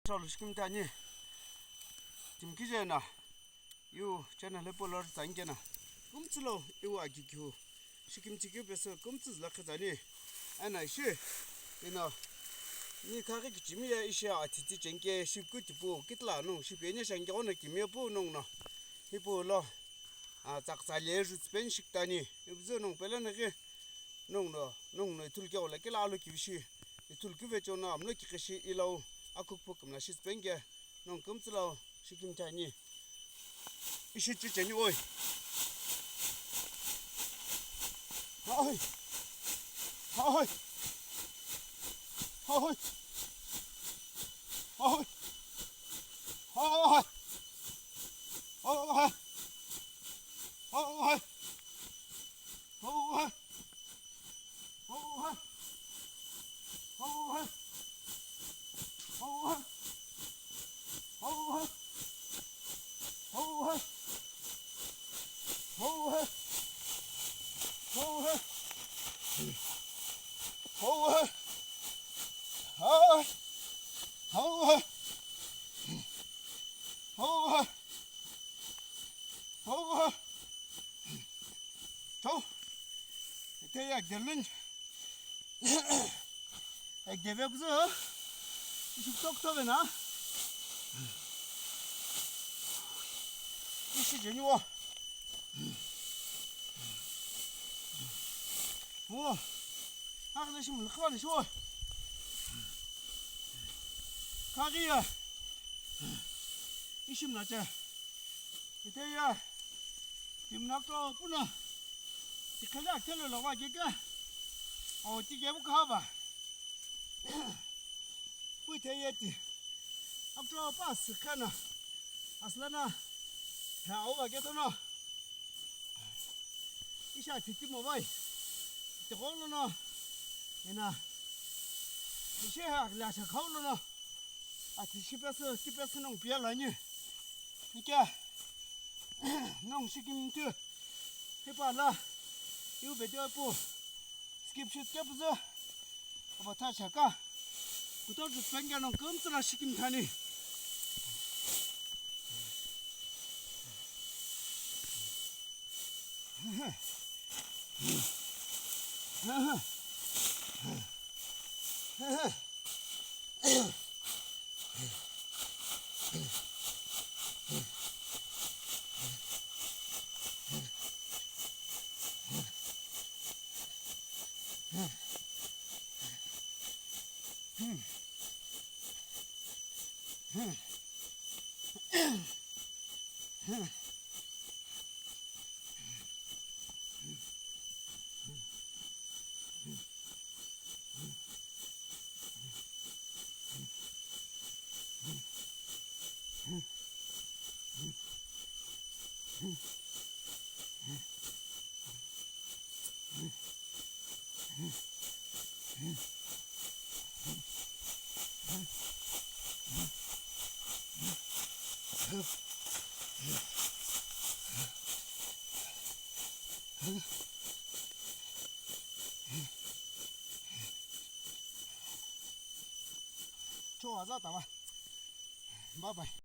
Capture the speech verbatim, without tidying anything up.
Talo shikimthi ani. Timi kije na. Iu channel hipau lo rütsa ani kena. Kümtsü lo iu aki kiu. Shikimthi keu pesü kümtsü züla khitsa ani. Ena ishi. Ino. Ni khaghi kichimi ye ishi athiti cheni ke shipu tipu kitila nung shipu ye ni shangi ghono kimiye pu nung no. Hipau lo. A, tsakütsa le jutsu peni shikitani. Ipuzu nung pelo naghi. Nung no, nung no ithulu keghola kila alu kivishi. Ithulu kivecho no amlo kikhishi ilau akukpu kümla shitsu peni ke. Nung kümtsü lo shikimthi ani. Ishi chicheni oi. Haoi. Haoi. Haoi. Haoi. Haoi. Haoi. Chau. Ete ya gelin. Ek deve kuzu. Ishi kutok tove na. Ishi jeni wo. Wo. Akle shim lkhwa le shu. Kaghi ya. Ishim na cha. Ete ya. Timnak to puna. Tikhela kelo lo wa keke. O tike bu khaba. Pu ite yeti. Apro pa sikhana. Aslana. Ha o wa keto no. Isha titi mo vai. Te golo no. Ena. Ishe ha la sha kholo no. Ati shipesü, shipesü nung pia la ni. Ike. Nung shikimthi. Hipa la. Iu video pu. Skip shoot ke puzu. Aba tha shaka. Kutor jutsu peni ke nung kümtsü lo shikimthi ani. Cho aza tava. Bye bye.